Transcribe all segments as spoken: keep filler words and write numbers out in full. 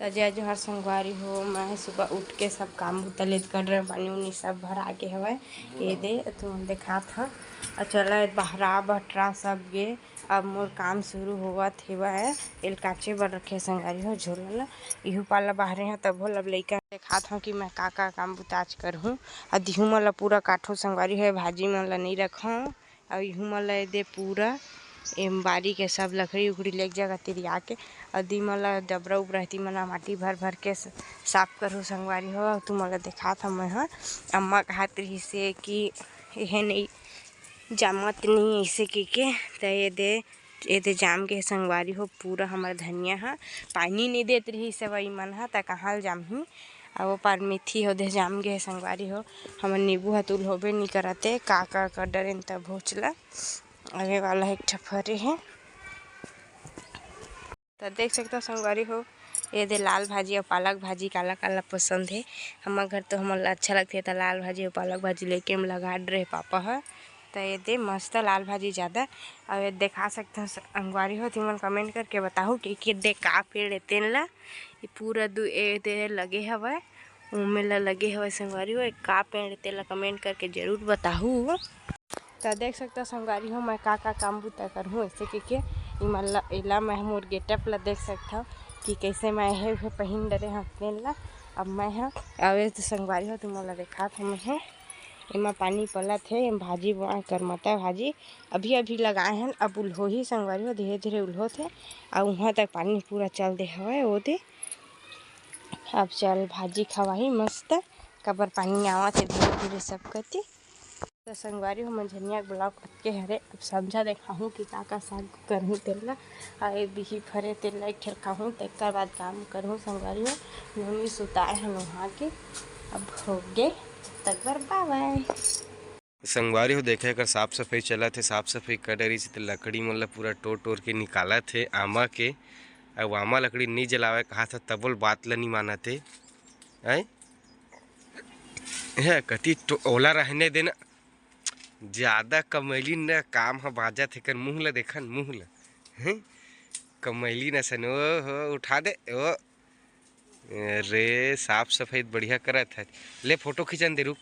त जय जोहार संगवारी हो, मैं सुबह उठ के सब काम बुता लेत कर रहे, पानी उनी सब भरा के हवय। ये दे तुम देखात ह। अउ चला बहरा बटरा सब गे, अब मोर काम शुरू होवत हेवय। एल काचे बर रखे संगवारी हो, झोला ला इहू पाला बहरे ह, तभो लब लइका देखात हव कि मैं का का काम बुता आज करहूँ। अउ दिहू मन ला पूरा काटहूँ संगवारी हो, भाजी मन ला नइ रखव। अउ इहू मन ल एदे पूरा एम बारी के सब लकड़ी उकड़ी ले एक जगह तिरिया के, अउ दी मन ल डबरा उपरा ती मन ल माटी भर भर के स-, साफ करहूँ संगवारी हो। अउ तुमन ल देखात हव मैं ह, अम्मा कहत रिहिसे कि एहे नइ जामत नइ अइसे कहिके, त एदे, एदे जाम के संगवारी हो। पूरा हमर धनिया ह पानी नइ देत रिहिस हवय मन ह, त कहाँ ल जामही। अउ ओ पार मेथी हो दे जाम गे हे संगवारी हो। हमर नींबू ह तुल होबे नइ करत हे, का का कर डरेन त भोच ल। आवे वाला एक ठा फरे हे। त देख सकथव संगवारी हो, ये दे लाल भाजी अउ पालक भाजी काला काला पसंद हे। हमर घर तो हमन ला अच्छा लगथे, त लाल भाजी अउ पालक भाजी लेके हम लगा डरे पापा ह। त ये दे मस्त लाल भाजी ज़्यादा। अउ ये देखा सकथव संगवारी हो, तुमन comment करके बताहू कि, कि दे का पेड़ हे तेन ला। ये पूरा दू ए दे लगे हवय, ओमे ला लगे हवय संगवारी हो। एक का पेड़ तेला comment करके जरूर बताहू। त देख सकथव संगवारी हो, मैं का का काम बुता करहूँ ऐसे के के इमन ला, एला मैं मोर getup ला देख सकथव कि कैसे मैं हे, हे पहिन डरे हव तेन ला। अब मैं ह आवे तो संगवारी हो, तुमन ला देखात हव मैं ह। एमा पानी पलत हे, एम भाजी बोआए करमता भाजी अभी अभी लगाए हन, अब उल्होही संगवारी हो, धीरे धीरे उल्होत हे। अउ उहाँ तक पानी पूरा चल दे हवय ओ दे। अब चल भाजी खवाही मस्त, काबर पानी आवत हे धीरे धीरे सब कति। त संगवारी हो, मंझनिया के vlog अतके हरे। अब संझा देखाहूँ कि का का साग करहूँ तेला। अउ ए बिही फरे तेला एक ठेर खाहूँ, तेकर बाद काम करहूँ संगवारी हो। नोनी सुताए हन ओहा के। अब हो गे, तब तक बर bye bye। संगवारी हो, देखा एकर साफ सफाई चलत हे। साफ सफाई कर डरिस त लकड़ी मन ल पूरा टोर टोर के निकालत हे आमा के। अउ आमा लकड़ी नइ जलावे कहा था, तबो ल बात ल नइ मानत हे। आय हे कति टो-, ओला रहने देना। ज्यादा कमैली न काम ह बाजत हे कर मुँह ल देखन, मुँह ल। हैं? कमैली न सन, ओ हो, उठा दे, ओ। अरे, साफ सफाई बढ़िया करत हे। ले, फोटो खींचन दे, रुक।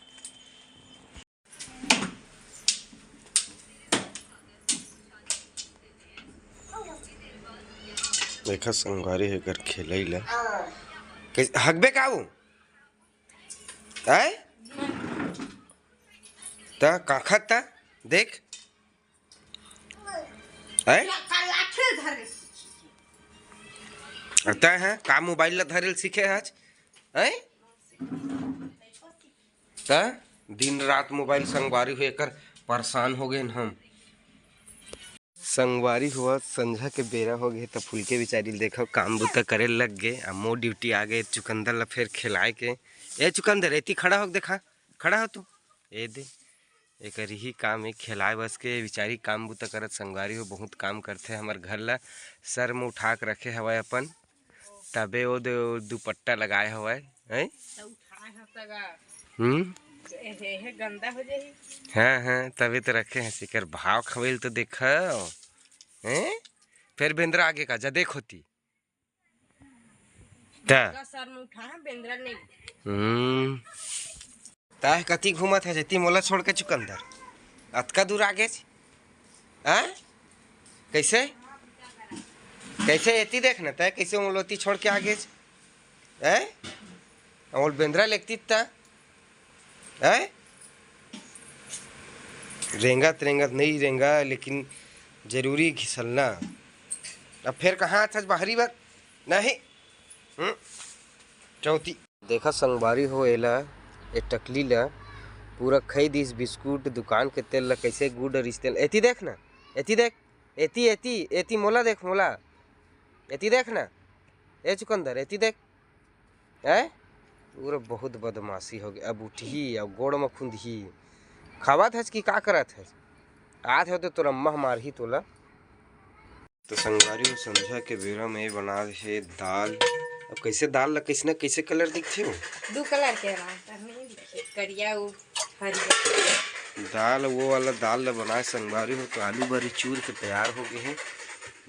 देखा संगवारी हे कर खेलई ला। कैसे, हगबे का वो? आय? त काखत त देख। आय? अउ तैं ह का मोबाइल ला धरे ल सीखे हच? आय? त दिन रात मोबाइल संगवारी हो एकर परेशान हो गेन हम। संगवारी हो, संझा के बेरा हो गे, त फुलके बिचारी ल देखव, काम बुता करे लग गे। आ मोर ड्यूटी आ गे चुकंदर ल फेर खेलाए के। ए चुकंदर, एती खड़ा हो, देखा, खड़ा हो तू। ए दे, एकर इही काम हे, खेलाए बस के। बिचारी काम बुता करत संगवारी हो, बहुत काम करथे हमर घर ल, सर म उठा के रखे हवय अपन। तबे ओ दे, ओ दुपट्टा लगाए हवय, हैं? त उठाए हस त गा। हम्म? ए, हे, हे, गंदा हो जाही। हाँ, हाँ, तबे तो रखे हस, एकर भाव खवई ल तो देखव, हैं? फेर बेंदरा आगे का, जा देख होती। त। का सर में उठा है, बेंदरा नहीं। हम्म। तैं कति घूमत हस एती मोला छोड़ के चुकंदर? अतका दूर आ गेच? हाँ? कैसे? कैसे एती देख न, तैं कैसे मोला ओती छोड़ के आ गेच? हैं? मोर बेंदरा ल एकती त? हैं? रेंगत रेंगत नहीं रेंगा, लेकिन जरूरी घिसलना। अब फेर कहाँ आथस बाहरी बर? नहीं। हम्म? चौथी। देखा संगवारी हो एला, ए टकली ला पूरा खई दिस बिस्कुट, दुकान के तेल ला कैसे गुड़ रिस तेल। एती देख ना, एती देख, एती, एती, एती मोला देख, मोला। एती देख ना, ए चुकंदर, एती देख। हैं? पूरा बहुत बदमाशी हो गे। अब उठही, अब गोड़ म खुंदही। खावत हस कि का करत हस? आत हो तो तोर अम्मा ह मारही तोला। तो संगवारी हो, संझा के बेरा में बना हे दाल। अब कैसे दाल ला, कैसने, कैसे कलर दिखथे हो? दू कलर के बा, त नहीं दिखे, करिया अउ हरियर। दाल, वो वाला दाल ला बनाए संगवारी हो, तो आलू बरी चूर के तैयार हो गे हे।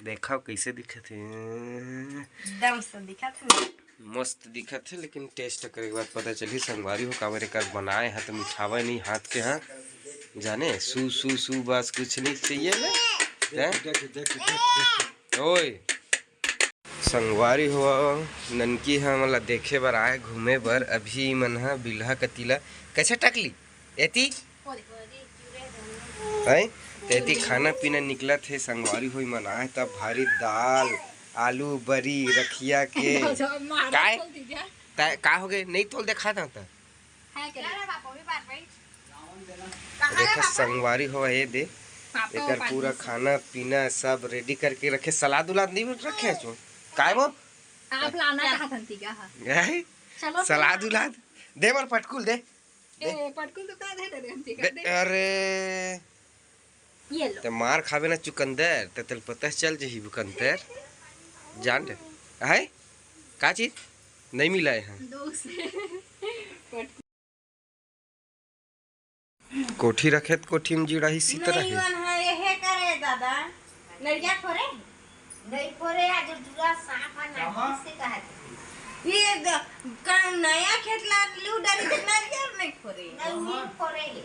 देखा कैसे दिखत हे। एकदम से दिखत हे। मस्त दिखत हे, लेकिन टेस्ट करे के बाद पता चलही संगवारी हो, काबर एकर बनाए ह त मिठावे नहीं हाथ के, हाँ जाने सू सू सू, बस कुछ नहीं चाहिए ले। हैं? देख, देख, देख, देख, देख। ओए संगवारी हो, ननकी ह हमन ला देखे बर आए, घूमे बर। अभी मन ह बिल्हा कती ला कैसे टकली एती हैं? त एती खाना पीना निकलत हे संगवारी हो, मन आए त भारी दाल, आलू, बरी, रखिया के। काय? तै का हो गए? नहीं तोल देखा था त। देखा संगवारी हो, ये दे, एकर पूरा खाना पीना सब रेडी करके रखे। सलाद उलाद नहीं रखे हैं चो? काय वो? आप लाना चाहत हन तीजा, हाँ। हैं? चलो, सलाद उलाद दे, मोर पटकुल दे। ए, पटकुल तो का दे दे, हम दे, दे। अरे, ये लो। ते मार खाबे ना चुकंदर, ते तेल पता चल जही बुकंदर। जान दे। है? का चीज? नहीं मिला है। दो से। पटकुल। कोठी रखे त कोठी में जीड़ा ही सीत नहीं रहे। मन है, ये करे दादा। नरिया खोरे? नहीं फोरे, आज पूरा साफ है, ना मामा। किससे कहा था? ये ग-, क-, नया खेत ला लू डरी के नरियर नहीं फोरे। नहीं, नहीं फोरे ले।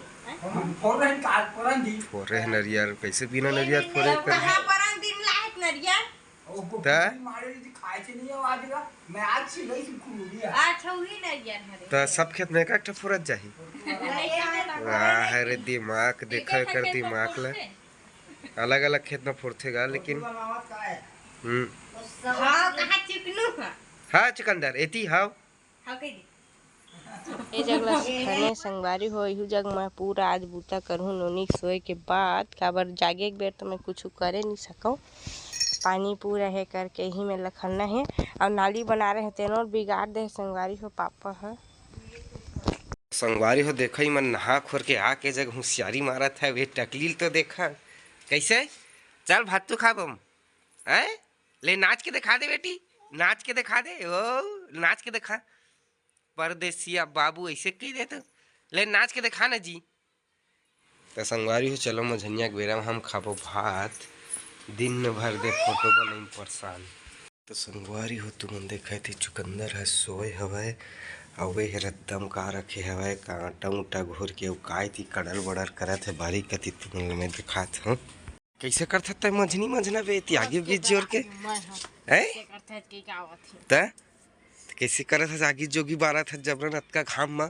हम फोर रहे हैं, काल परन दी। फोरे है नरियर, कैसे बिना नरियर फोरे कर? कहाँ परन दिन लायक नरियर? ओको त? मारे दी, खाए से नहीं आवाज का। मैं आज से नहीं सीखूंगी। अच्छा, वही नरियर हरे। त सब खेत में एक एक ठो फोरत जाही। नहीं, कहाँ था? वाह रे, दिमाग देखा कर दिमाग ला। अलग-अलग खेत में फोड़थे गा, लेकिन हम्म। हाँ, कहाँ चिकनू हा? हाँ, चुकंदर, एती हाव। हाँ, कह दे। ए जग ला सुखाने संगवारी हो, इहू जग मैं पूरा आज बूता करहूँ नोनी सोए के बाद, काबर जागे के बेर तो मैं कुछ करे नहीं सकूँ। पानी पूरा है करके यही में लखनना है, और नाली बना रहे हैं, तेनोर बिगाड़ दे संगवारी हो पापा ह। संगवारी हो, देखो, इमन नहा खोर के आके जग होशियारी मारत है, वे टकलील तो देखा कैसे। चल भात तो खा बम, हैं? ले नाच के दिखा दे बेटी, नाच के दिखा दे, ओ नाच के दिखा। परदेसिया बाबू ऐसे कह दे तो, ले नाच के दिखा ना जी। त संगवारी हो, चलो मझनिया के बेरा में हम खाबो भात, दिन में भर दे फोटो बनई परेशान। त संगवारी हो, तुमन देखत हे चुकंदर ह सोए हवय, अउ ए ह रद्दा म का रखे हवय, का आटा उटा घोर के, अउ काय ती कड़र बड़र करत हे, बारी कती तुमन ल मैं दिखात हूँ। कैसे करत हस तै मझनी मझना बे, ती आगी बीच जोर के? हैं? त कैसे करत हस, आगी जोगी बारत हस जबरन अतका घाम म?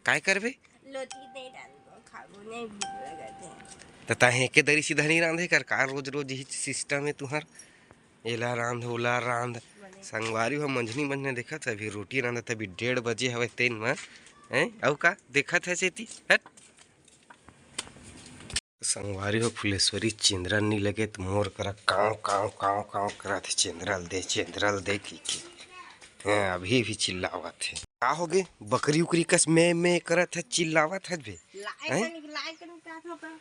काय करबे? लोटी दे डाल दो, खाबो, नहीं भूख लगत है। त ताहे एके दरी सीधा नहीं रांधे कर का? रोज रोज यही सिस्टम है तुहर, एला रांध, ओला रांध। संगवारी हो, मंझनी मंझने देखत है, अभी रोटी रांधत है, अभी डेढ़ बजे हवे तेन म। हैं? अउ का देखत है सेती? हट। संगवारी हो, फुलेश्वरी चेंदरा नी लगे त मोर करा कांव, कांव, कांव, कांव करत हे, "चेंदरा ल दे, चेंदरा ल दे," की, की। हैं, अभी भी चिल्लावत हे। का होगे? बकरी उकरी कस में, में करत हे, चिल्लावत हे बे। लाए हैं? कनी, लाए कनी का होता?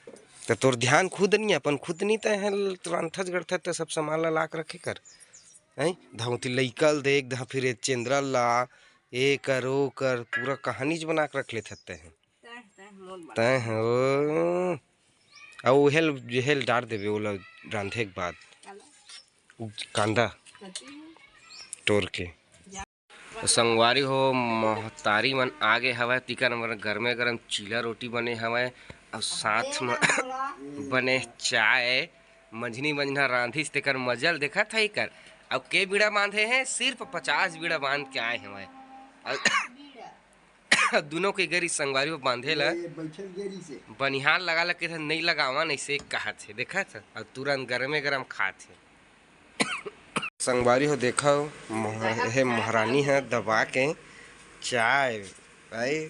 त तोर ध्यान खुद नी, अपन खुद नी तय है, रांधत गढ़त त सब सामान ला लाक रखे कर। हैं? धावती लइका ल देख, धा फिर ए चेंदरा ला, ए कर, ओ कर, पूरा कहानी ज बना के रख लेथत तय है। तय, तय, मोर बात। तय हो। अउ उहेल, उहेल डार देबे, ओला रांधे के बाद। काला? उ कांदा कथी? टोर के। जा। तो संगवारी हो, महतारी मन आगे हवय, तिकर मन गरमे गरम चीला रोटी बने हवय, अउ साथ म बने चाय। मंझनी मंझना रांधिस, तेकर मजा ल देखत है एकर। अउ के बीड़ा बांधे हे? सिर्फ पचास बीड़ा बांध के आए हवय। अउ दुनों के गरी संगवारी हो बांधे ला। ये बैठल गेरी से। बनिहार लगा लग के नहीं लगावा, नहीं से कहत हे, देखत हे? अउ तुरंत गरमे गरम खात हे। संगवारी हो देखो, मह-, हे महारानी हे दबा के चाय, भाई,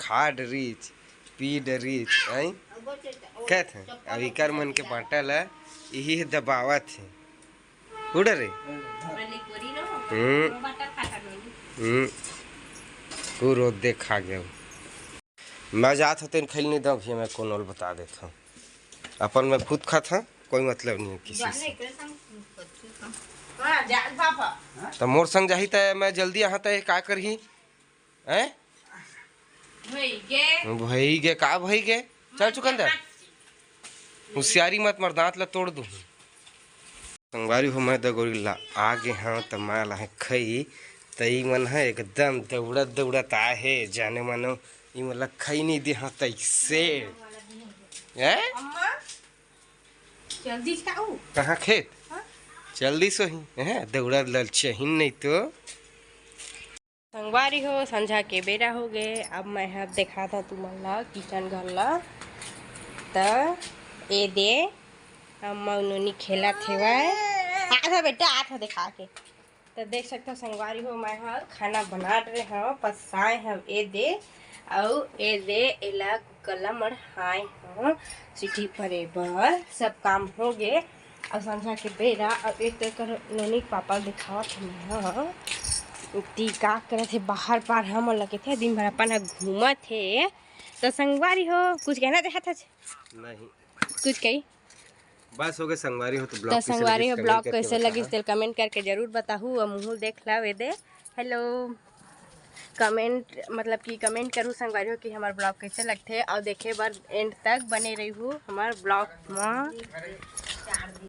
खा डरीच, पी डरीच, आई कहत हे। अब इकर मन के बांटा ला, इही हे दबावत हे। उड़ रे। हम्म। हम्म। पूरो देखा गया। मैं जात हूँ, तेन खैल नहीं दब, ये मैं कौन ओल बता देता हूँ। अपन मैं खुद खात हूँ, कोई मतलब नहीं है किसी से। त मोर संग जाही त मैं जल्दी आहा त का करही? हैं? भई गे, का भई गे? चल चुकंदर। होशियारी मत, मर दांत ला तोड़ दूँ। संगवारी हो, मैं दगोरी ला आ गे हंव, त मैं ला खई तई मन ह एकदम दौड़त दौड़त आए हे, जाने मानो ई मोला खई नहीं दे, हाँ, तैसे। हैं? अम्मा, जल्दी से आऊ। कहाँ खेत? हाँ? जल्दी सोही, हैं? दौड़ा ललचहिन नहीं तो। संगवारी हो, संझा के बेरा हो गए। अब मैं ह देखा था तुमन ला किचन घर ला। त ए दे, अम्मा नोनी खेलत हेवय। आ था बेटा, आ था देखा के। त देख सकथव संगवारी हो, मैं ह खाना बनात रहे हव, पसाए हव ए दे, अउ ए दे एला कुकर ला मढ़ाए हव, सीटी परे बर सब काम हो गे। अउ संझा के बेरा, अउ एक तो एकर नोनी के पापा ल देखावत हव मैं ह, ती का करत हे बाहर पार, हमन ल कथे दिन भर अपन ह घूमत हे। त संगवारी हो, कुछ कहना चाहत हच? नहीं, कुछ कही? बस हो गए संगवारी हो। तो तो संगवारी हो, ब्लॉग कैसे लगिस तेल कमेंट करके जरूर बताहू। अउ मुहू देख ला एदे, हेलो, कमेंट मतलब कि कमेंट करू संगवारी हो कि हमार ब्लॉग कैसे लगथे, अउ देखे बर एंड तक बने रहू हमार ब्लॉग में।